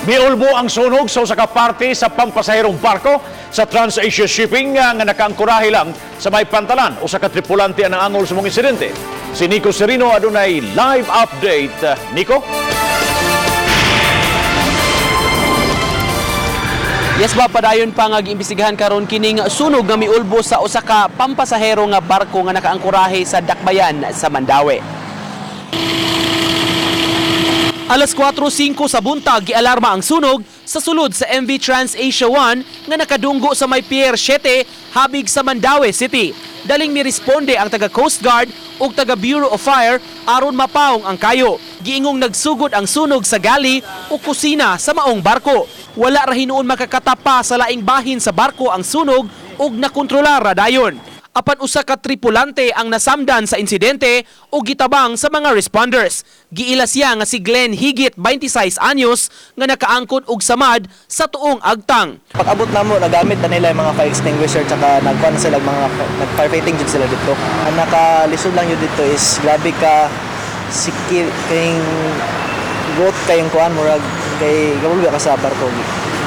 Miulbo ang sunog sa usa ka parte sa pampasaherong barko sa TransAsia Shipping nga nakaangkorahe lang sa may pantalan. Usa ka tripulante ang naangol sa maong insidente. Si Nico Serino adunay live update. Nico? Yes ba, padayon pa nga giimbestigahan karon kining sunog nga miulbo sa usa ka pampasahero nga barko nga nakaangkorahe sa Dakbayan sa Mandaue. Alas 4:05 sa buntag, gialarma ang sunog sa sulod sa MV TransAsia 1 nga nakadunggo sa may Pier 7 habig sa Mandaue City. Daling miresponde ang taga Coast Guard ug taga Bureau of Fire aron mapaong ang kayo. Giingong nagsugod ang sunog sa gali o kusina sa maong barko. Wala ra hinuon makakatapa sa laing bahin sa barko ang sunog ug nakontrolar ra dayon. Apan usa ka tripulante ang nasamdan sa insidente ug gitabang sa mga responders. Giila siya nga si Glenn Higit, 26 anyos, nga nakaangkon og samad sa tuong agtang. Pag-abot namo, nagamit na nila yung mga fire extinguisher tsaka nagkuha na sila mga nag-firefighting jud sila dito. Ang nakalisod lang yun dito is grabe ka sikir kayong growth kayong kuan, murag kay gabulga ka sa barko.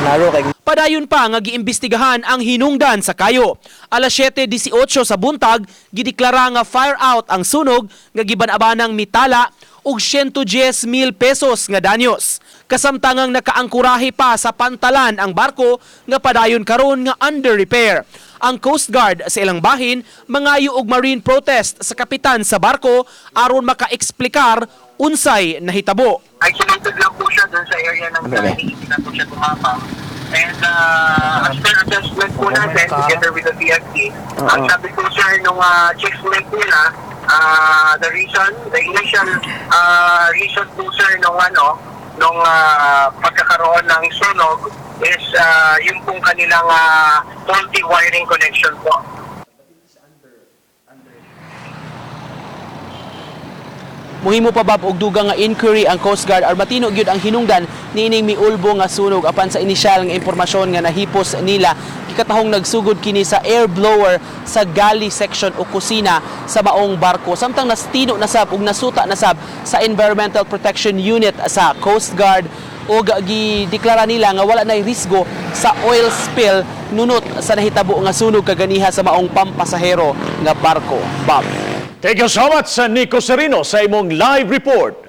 Naro kay Padayon pa nga giimbestigahan ang hinungdan sa kayo. Alas 7:18 sa buntag, gideklara nga fire out ang sunog nga giban-abanang mitala og 110 mil pesos nga danyos. Kasamtangang nakaangkurahe pa sa pantalan ang barko nga padayon karon nga under repair. Ang Coast Guard sa ilang bahin mangayo og marine protest sa kapitan sa barko aron makaeksplikar unsay nahitabo. Isolated lang po siya dun sa area ng galley, hindi na po siya tumapang. And as per assessment po natin, together with the PFP, ang sabi po, sir, nung checkmate nila, the reason, the initial reason po, sir, nung pagkakaroon ng sunog is yung pong kanilang faulty wiring connection po. Muhimo pa, Bob, og dugang nga inquiry ang Coast Guard aron matino gyud ang hinungdan niining miulbo nga sunog. Apan sa inisyal nga impormasyon nga nahipos nila, gikatahong nagsugod kini sa air blower sa galley section o kusina sa maong barko. Samtang nastino na sab ug nasuta na sab sa Environmental Protection Unit sa Coast Guard ug gideklara nila nga wala nay risgo sa oil spill nunot sa nahitabo nga sunog kaganiha sa maong pampasahero nga barko. Bob. Thank you so much sa Nico Serino sa imong live report.